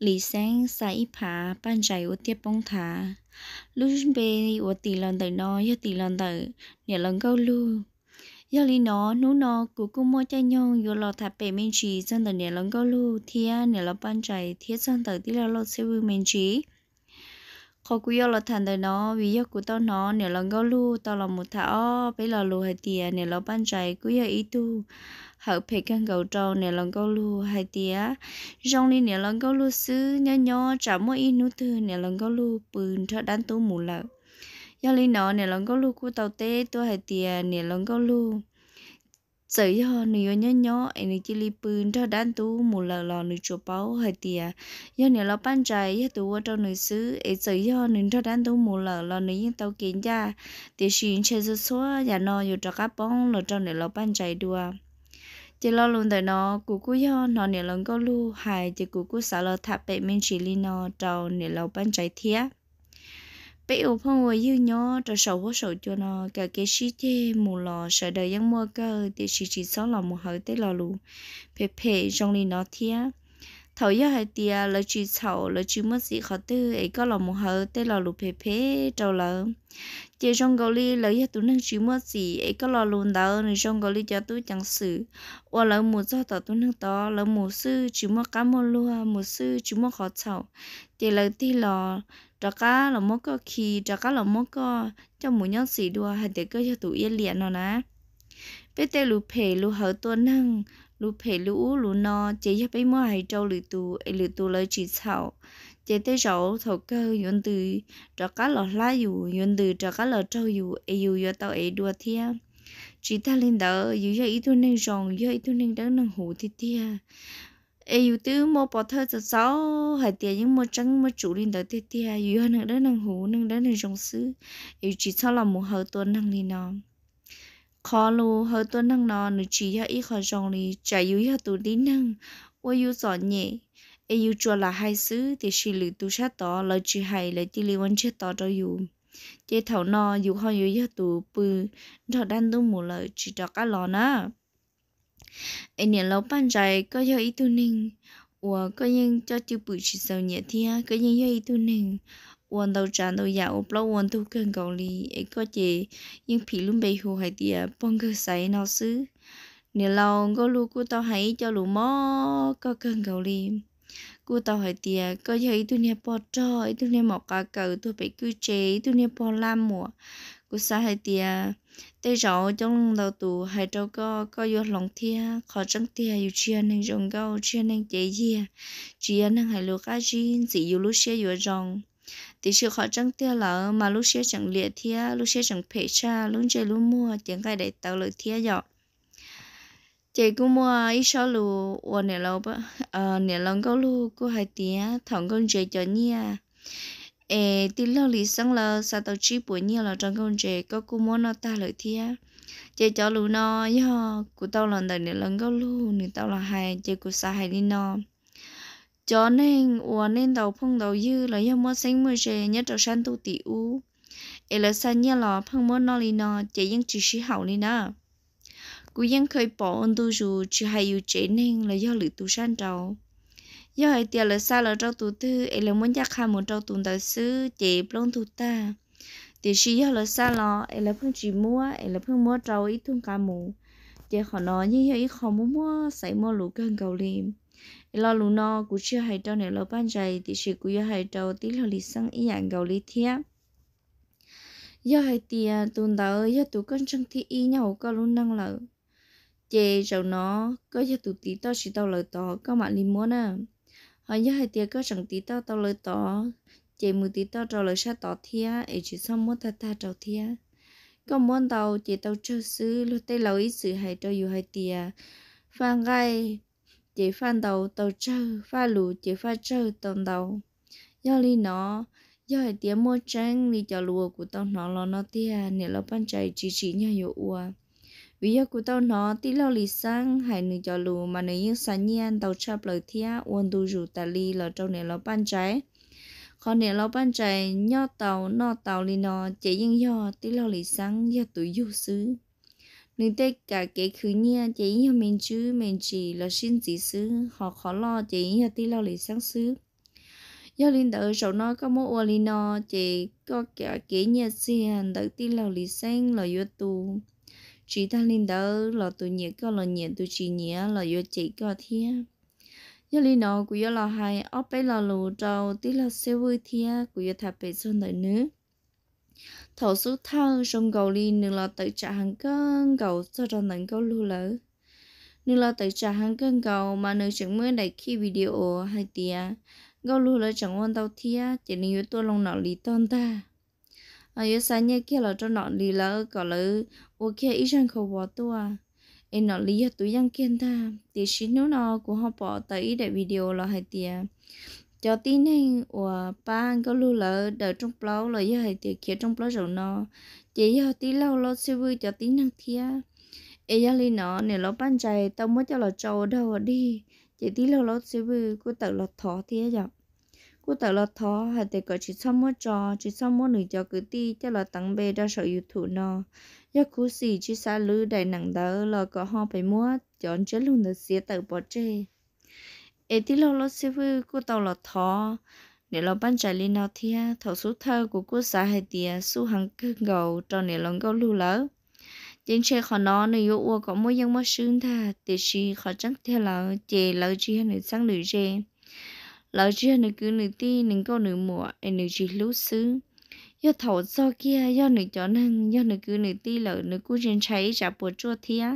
Lis Xeeb xa ib phav Paj Ntsais ua tiaj poob thav. Lub npe uas tis los ntawm no yog tis los ntawm niam laus Nkauj Lug. Yog li no hnub no kuv kuj muaj caij nyoog yuav los tham pem me ntsis txog ntawm niam laus Nkauj Lug thiab niam laus Paj Ntsais thiab txog ntawm tij laug Lauj Txhiaj Vwj me ntsis. Qhov kuv yuav los tham ntawm no vim yog kuv tau hnov niam laus Nkauj Lug tau los mus tham ob peb lo lus hais tias niam laus Paj Ntsais kuj yog ib tug hawm phem kawg nkaus rau niam laus Nkauj Lug hais tias zoo li niam laus Nkauj Lug xwb nyob nyob tsam muaj ib hnub twg niam laus Nkauj Lug pw nrog dab ntub mus lawm. Yog li no niam laus Nkauj Lug kuj tau teb tuaj hais tias niam laus Nkauj Lug txawm yog nws yuav nyob nyob es nws cia li pw nrog dab ntub mus lawm los nws tsuas paub hais tias yog niam laus Paj Ntsais yog tus ua rau nws xwb, es txawm yog nws nrog dab ntub mus lawm los nws yeej tau kev ncaj, tiam sis ntshe txhua txhua yam no yuav rov qab poob los rau niam laus Paj Ntsais dua. Ces lo lus ntawm no kuv kuj yog hnov niam laus Nkauj Lug hais ces kuv kuj xav los tham pem me ntsis li no rau niam laus Paj Ntsais thiab. Peb ua phooj ua ywg nyob rau saum huab saum cua no, kam kev sib ceg mus los sawv daws yeej muaj kawg, tiam sis tsis txhob los mus hawv tej lo lus phem phem zoo li no thiab. Thaum yog hais tias lawv tsis txhaum, lawv tsis muaj txim qhov twg es koj los mus hawv tej lo lus phem phem rau lawv, ces zoo nkaus li lawv yog tus neeg tsis muaj txim, es koj lo lus ntawd nws zoo nkaus li cov tub ceev xwm uas lawv mus txog tom tus neeg tod, lawv mus xwb tsis muaj qab muaj luag, mus xwb tsis muaj qhov txhaum, ces lawv tig los rov qab los muab koj khi, rov qab los muab koj coj mus nyob txim dua hais tias koj yog tus iab liam no na. Peb tej lus phem lus hawv tua neeg, lus phem lus ub lus no ces yog peb muab hais rau lwm tus es lwm tus lawv tsis txhaum, ces tej zaum thaum kawg yuav ntws rov qab los hlab yus, yuav ntws rov qab los raug yus es yus yuav tau ev dua thiab. Tsis tag li ntawd, yus yog ib tug neeg zoo, yog ib tug neeg dawb neeg huv tiag tiag, es yus twb muaj pov thawj txaus txaus hais tias yeej muaj tseeb muaj tsum li ntawd tiag tiag, yus yog neeg dawb neeg huv, neeg dawb neeg zoo xwb, es yus tsis txhob los mus hawv tua neeg li no. Qhov lus hawv tua neeg no nws tsis yog ib qho zoo li, tsam yus yog tus tib neeg uas yus txom nyem, es yus tsuas lam hais xwb, tiam sis lwm tus sab tod lawv tsis hais, lawv cia li ua ntsiag to rau yus, ces thaum no yus ho yuav yog tus pw nrog dab ntub mus lawm tsis rov qab los na. Es niam laus Paj Ntsais, koj yog ib tug neeg uas koj yeej coj cwj pwm tsis txaus nyiam thiab koj yeej yog ib tug neeg ua ntau tsav ntau yam ua plaub ua ntug kawg nkaus li, es koj ces yeej phim lub npe hu hais tias pog nkawg xaiv no xwb. Niam laus Nkauj Lug kuj tau hais ib co lus mob koj kawg nkaus li, kuj tau hais tias koj yog ib tug niag pog rog, ib tug niag maum qav kaws tuag pem kwj tse, ib tug niag pog laj muam. Kuv xav hais tias tej zaum coob leej ntau tus hais rau koj, koj yuav hloov thiab. Qhov tseeb tiag yus tsis yog neeg zoo nkauj, tsis yog neeg cev yiag, tsis yog neeg hais lus qab zib ntxim yus lub siab yuav zoo, tiam sis qhov tseeb tiag lawm mas lub siab tseem liam thiab lub siab tseem phem tshaj lub ntsej lub muag ces nqaij daim tawv lawm thiab yom. Ces kuj muaj ib sob lus uas niam laus Nkauj Lug kuj hais tias thaum Nkauj Ntses cov nyiaj es tij laug Lis Xeeb lawv xa tau tsib puas nyiaj los rau Nkauj Ntses, koj kuj muab noj tag lawm thiab. Ces cov lus no yog kuv tau los ntawm niam laus Nkauj Lug nws tau los hais, ces kuv xav hais li no. Cov neeg uas nej ntaus phooj ntaus ywg los yog muaj txheeb muaj ze nyob rau sab ntuj tim ub, es lawv xa nyiaj los pheej muab noj li no ces yeej tsis sib haum li na. Kuv yeej kheev pom ua ntu zus tsis hais yus tsev neeg los yog lwm tus sab nraud. Yog hais tias lawv xa los rau tus twg es lawv muab ncaj qha mus rau tus ntawd xwb ces plaub ntug tag. Tiam sis yog lawv xa los es lawv pheej tsis muab es lawv pheej muab rau ib tug nqa mus, ces qhov no yeej yog ib qho muaj muaj xaiv muaj lus kawg nkaus li. Es lo lus no kuv tsis yog hais rau niam laus Paj Ntsais, tiam sis kuv yuav hais rau tij laug Lis Xeeb ib yam nkaus li thiab. Yog hais tias tus ntawd yog tus koj ntseeg thib ib nyob hauv koj lub neej lawm, ces zaum no koj yog tus tiv toj tsis tau lawv tod koj mam li muab na. Ho yog hais tias koj tseem tiv toj tau lawv tod, ces mus tiv toj rau lawv sab tod thiab es tsis txhob muab tag tag rau thiab. Koj muab ntau ces tau tsawg xwb, luag tej laus ib txwm hais rau yus hais tias faj nqaij ces faj ntau tau tsawg, faj lus ces faj tsawg tau ntau. Yog li no, yog hais tias muaj tseeb li cov lus uas kuv tau hnov los no tiag, niam laus Paj Ntsais tsis tsim nyog yuav ua. Vim yog kuv tau hnov tij laug Lis Xeeb hais nws cov lus mas nws yeej xa nyiaj ntau tshaj plaws thiab ua ntu zus tas li los rau niam laus Paj Ntsais. Qhov niam laus Paj Ntsais nyob tau noj tau li no ces yeej yog tij laug Lis Xeeb yog tus yug xwb. Nws tej kam kev khwv nyiaj ces yeej yog me ntsis me ntsis los sib ntxiv xwb, ho qhov loj ces yeej yog tij laug Lis Xeeb xwb. Yog li ntawd zaum no koj muab ua li no, ces koj kev nyiaj txiag ntawm tij laug Lis Xeeb los yuav tu. Tsis tag li ntawd los tus nyiam koj los nyiam, tus tsis nyiam los yuav cem koj thiab. Yog li no kuv yuav los hais ob peb lo lus rau tij laug Txhiaj Vwj thiab kuv yuav tham pem txog ntawm nws. Thaum xub thawj zoo nkaus li nws los tawm tsam heev kawg nkaus txog rau ntawm Nkauj Lug lawv. Nws los tawm tsam heev kawg nkaus mas nws tseem muaj daim khij video hais tias Nkauj Lug lawv tseem ua ntau thiab ces nws yuav tuaj loo Nom Lis tog ntag. Yuav xa nyiaj kiag los rau Nom Lis lawv kom lawv ua kiag ib zaj nkhaus vos tuaj, es Nom Lis yog tus yeej kiag ntag. Tiam sis hnub no kuv ho pom tawm ib daim video los hais tias cov tib neeg uas pab Nkauj Lug lawv daws rooj plaub los yog hais tias khiav rooj plaub zaum no, ces yog tij laug Lauj Txhiaj Vwj cov tib neeg thiab. Es yog li no niam laus Paj Ntsais tau muab coj los tso ua dog ua dig, ces tij laug Lauj Txhiaj Vwj kuj tawm los thov thiab yom. Kuj tawm los thov hais tias kom tsis txhob muab tso, tsis txhob muab nws cov kwv tij coj los teev npe rau saum YouTube no. Yog khuv xim tsis xav lwv daim neem ntawd los kom ho pes muab cov ntsiab lus ntawd txiav tawm pov tseg. Es tij laug Lauj Txhiaj Vwj kuj tau los thov niam laus Paj Ntsais li no thiab. Thaum xub thawj kuv kuj xav hais tias xub heev kawg nkaus rau niam laus Nkauj Lug lawv, ces ntshe qhov no nws yuav ua kom muaj yeej muaj swb ntag. Tiam sis qhov tseeb tiag lawm ces lawv tsis yog nws txheeb nws ze, lawv tsis yog nws kwv nws tij, nws nkauj nws muam es nws tsis hlub xwb. Yog thaum txog kiag yog nws cov neeg, yog nws kwv nws tij lawm nws kuj ntshai ntshai ib tsam puas tsuaj thiab.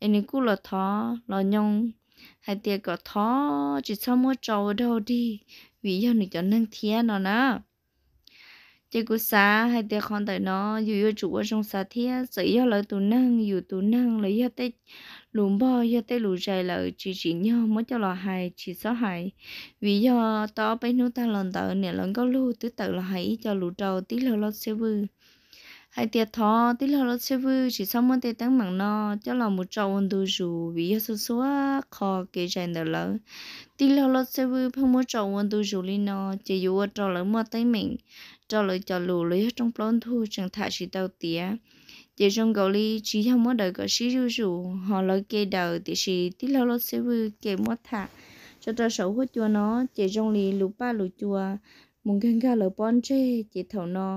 Es nws kuj los thov los nyoos hais tias kom thov tsis txhob muab tso ua dog dig vim yog nws cov neeg thiab no na. Ces kuv xav hais tias qhov ntawm no yus yuav tsum ua zoo xav thiab. Txawm yog lawv tus neeg, yus tus neeg los yog tej lus npog, yog tej lus zais lawm tsis tsim nyog muab coj los hais, tsis txhob hais. Vim yog tau ob peb hnub tag los ntawd niam laus Nkauj Lug twb tawm los hais ib co lus rau tij laug Lauj Txhiaj Vwj hais tias thov tij laug Lauj Txhiaj Vwj tsis txhob muab tej teeb meem no coj los mus tso ua ntu zus vim yog txhua txhua qho kev zais ntawm lawv, tij laug Lauj Txhiaj Vwj pheej muab tso ua ntu zus li no ces yuav ua rau lawv muaj teeb meem rau lawv cov lus los yog rooj plaub ntug tseem tham tsis tau tiav. Ces zoo nkaus li tsis yog muab daws kom sib zuj zus ho lawv ke daws, tiam sis tij laug Lauj Txhiaj Vwj ke muab tham tso rau saum huab cua no ces zoo li lus paj lus cua mus nkag nkag lawv pob ntseg, ces thaum no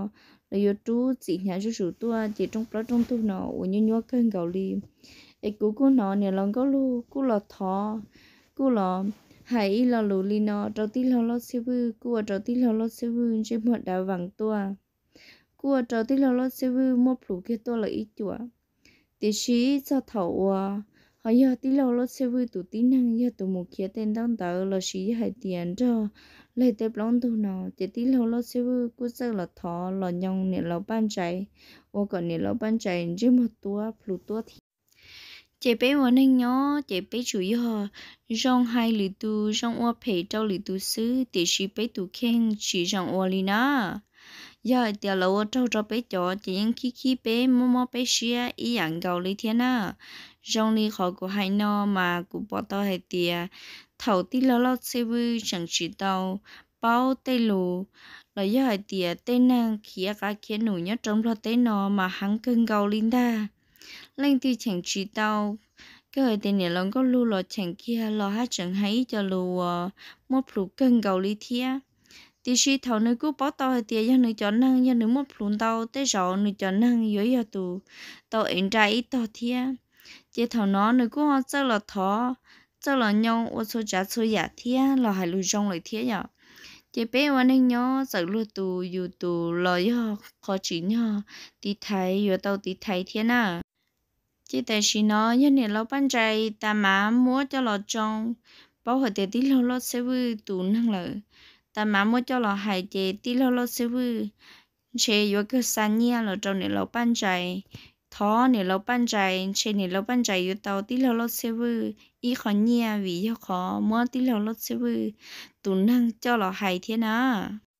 lawv yuav rub txim hnyav zuj zus tuaj ces rooj plaub rooj ntug no ua nyuaj nyuaj kawg nkaus li. Es kuv kuj hnov niam laus Nkauj Lug kuj los thov, kuj los hais ib lo lus li no rau tij laug Lauj Txhiaj Vwj, kuj ua rau tij laug Lauj Txhiaj Vwj ntsej muag dav vees tuaj, kuj ua rau tij laug Lauj Txhiaj Vwj muaj plhus kiag tuaj lawm ib cuam. Tiam sis txog thaum uas ho yog tij laug Lauj Txhiaj Vwj tus tib neeg yog tus mus khiav tej ntaub ntawv lossis yog hais tias nrog leg tej plaub ntug no, ces tij laug Lauj Txhiaj Vwj kuj txawj los thov los nyoos niam laus Paj Ntsais, ua kom niam laus Paj Ntsais ntsej muag tuab plhus tuab thiab. Ces peb ua neeg nyob ces peb tsuas yog zoo hais lwm tus, zoo ua phem rau lwm tus xwb, tiam sis peb tus kheej tsis zoo ua li na. Yog hais tias lawv ua raug rau peb cov ces yeej khib khib peb, mob mob peb siab ib yam nkaus li thiab na. Zoo li qhov kuv hais no mas kuv pom tau hais tias thaum tij laug Lauj Txhiaj Vwj tseem tsis tau paub tej lus los yog hais tias tej neeg khiav qav khiav num nyob rau Nplog teb no mas heev kawg nkaus li ntag. Leej twg cheem tsis tau, kawg hais tias niam laus Nkauj Lug los cheem kiag los haj tseem hais ib co lus uas muaj plhus kawg nkaus li thiab. Tiam sis thaum nws kuj paub tau hais tias yog nws cov neeg yog nws muaj plhus ntau tej zaum nws cov neeg yuav yog tus tau ev nra ib tog thiab. Ces thaum no nws kuj ho txawj los thov, txawj los nyoo ua txhua tsav txhua yam thiab los hais lus zoo lawm thiab yom. Ces peb ua neeg nyob txawm luag tus yus tus los yog qhov tsim nyog tiv thaiv yuav tau tiv thaiv thiab na. Ces tam sim no yog niam laus Paj Ntsais tas mam muab coj los tsoo, paub hais tias tij laug Lauj Txhiaj Vwj tus neeg lawm, tas mam muab coj los hais ces tij laug Lauj Txhiaj Vwj ntshe yuav kawg xa nyiaj los rau niam laus Paj Ntsais, thov niam laus Paj Ntsais, ntshe niam laus Paj Ntsais yuav tau tij laug Lauj Txhiaj Vwj ib qho nyiaj vim yog qhov muab tij laug Lauj Txhiaj Vwj tus neeg coj los hais thiab na.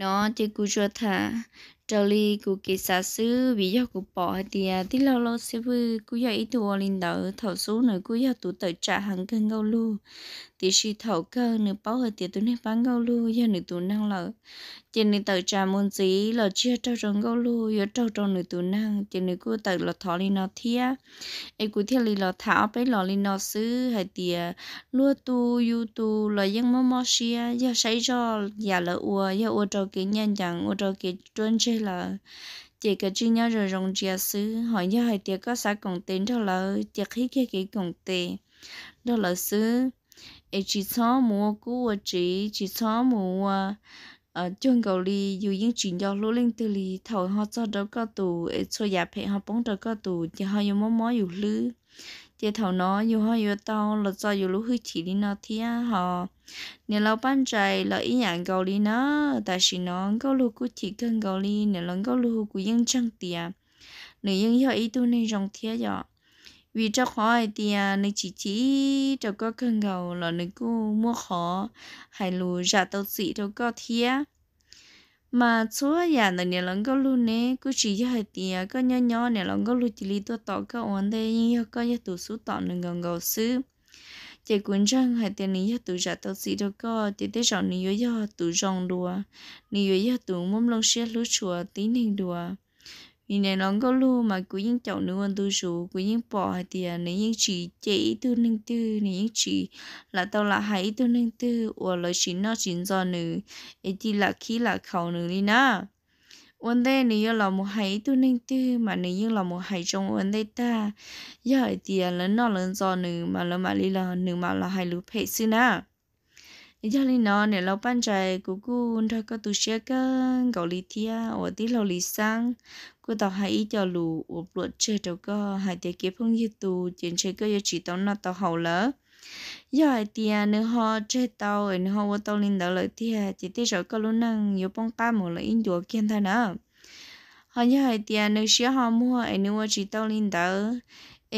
No ces kuv tsuas tham raws li kuv kev xav xwb, vim yog kuv pom hais tias tij laug Lauj Xib Vwj kuj yog ib tug ua li ntawd. Thaum xub nws kuj yog tus tawm tsam heev kawg Nkauj Lug, tiam sis thaum kawg nws paub hais tias tus neeg pab Nkauj Lug yog nws tus neeg lawm, ces nws tawm tsam mus ntxiv los tsis yog raug rau Nkauj Lug, yuav raug rau nws tus neeg, ces nws kuj tawm los thov li no thiab. Es kuv thiaj li los tham ob peb los li no xwb hais tias luag tus yus tus los yeej mob mob siab, yog saib zoj yam lawv ua, yog ua rau kev ncaj ncees, ua rau kev ruaj ntseg lawm, ces kav tsij nyob zoo zoo ntsia xwb. Ho yog hais tias koj xav koom tes nrog lawv, ces qhib kiag kev koom tes nrog lawv xwb, es tsis txhob mus ua kub ua tsiv, tsis txhob mus ua cuag nkaus li yus yeej tsis nco hlub leej twg li. Thaum ho txog rau koj tus es txhua yam phem ho poob rau koj tus, ces ho yuav mob mob yus hlwb. Ces thaum no yus ho yuav tau los txo yus lub hwj chim li no thiab. Ho niam laus Paj Ntsais los ib yam nkaus li na. Tam sim no Nkauj Lug kuj chim kawg nkaus li. Niam laus Nkauj Lug, kuv yeej ntseeg tias nws yeej yog ib tug neeg zoo thiab yom, vim rau qhov hais tias nws chim chim rau koj kawg nkaus los nws kuj muaj qhov hais lus zam tau txim rau koj thiab. Mas txhua yam ntawm niam laus Nkauj Lug ne kuj tsis yog hais tias koj nyob nyob niam laus Nkauj Lug cia li tuaj tom koj ua ntej, yeej yog koj yog tus xub tom nws nkaus nkaus xwb. Ces kuv ntseeg hais tias nws yog tus zam tau txim rau koj, ces tej zaum nws yuav yog tus zoo dua, nws yuav yog tus muaj nplooj siab hlub tshua tib neeg dua. Vim niam laus Nkauj Lug mas kuv yeej caum nws ua ntu zus, kuv yeej pom hais tias nws yeej tsis cem ib tug neeg twg, nws yeej tsis lam tau lam hais ib tug neeg twg uas lawv tsis noj tsis ntxo nws, es cia lam khib lam khaus nws li na. Ua ntej nws yuav los mus hais ib tug neeg twg mas nws yeej los mus hais zoo ua ntej tag. Yog hais tias lawv noj lawv ntxo nws mas lawv mam li los, nws mam los hais lus phem xwb na. Yog li no niam laus Paj Ntsais, kuv kuj nrog koj tu siab kawg nkaus li thiab uas tij laug Lis Xeeb kuj tau hais ib co lus uas pluam tseg rau koj hais tias kev phooj ywg tu ces ntshe koj yuav tsis tau noj tau haus lawm. Yog hais tias nws ho tseg tau es nws ho ua tau li ntawd lawm tiag ces tej zaum koj lub neej yuav poob qab mus lawm ib ncua kiag ntag na. Ho yog hais tias nws siab ho muag es nws ua tsis tau li ntawd,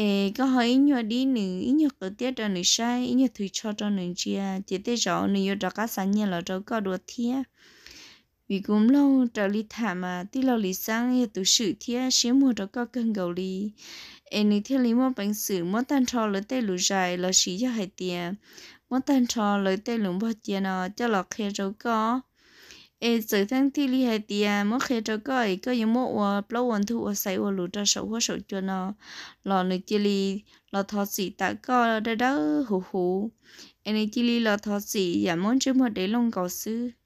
es koj ho ib nyuag dib nws, ib nyuag qwv tiab rau nws saib, ib nyuag thws tsho rau nws ntsia, ces tej zaum nws yuav rov qab xa nyiaj los rau koj dua thiab. Vim kuv mloog raws li tham mas tij laug Lis Xeeb yog tus swm thiab siab muag rau koj kawg nkaus li, es nws thiaj li muaj peev xwm muab tag nrho lawv tej lus zais lossis yog hais tias muab tag nrho lawv tej lus npog cia no coj los qhia rau koj. Es txawm thaum thiaj li hais tias muab qhia rau koj es koj yuav muab ua plaub ua ntug ua xaiv ua lus rau saum huab saum cua no los nws cia li los thov txim tam koj dawb dawb huv huv, es nws cia li los thov txim yam muab ntsej muag dev looj nkaus xwb.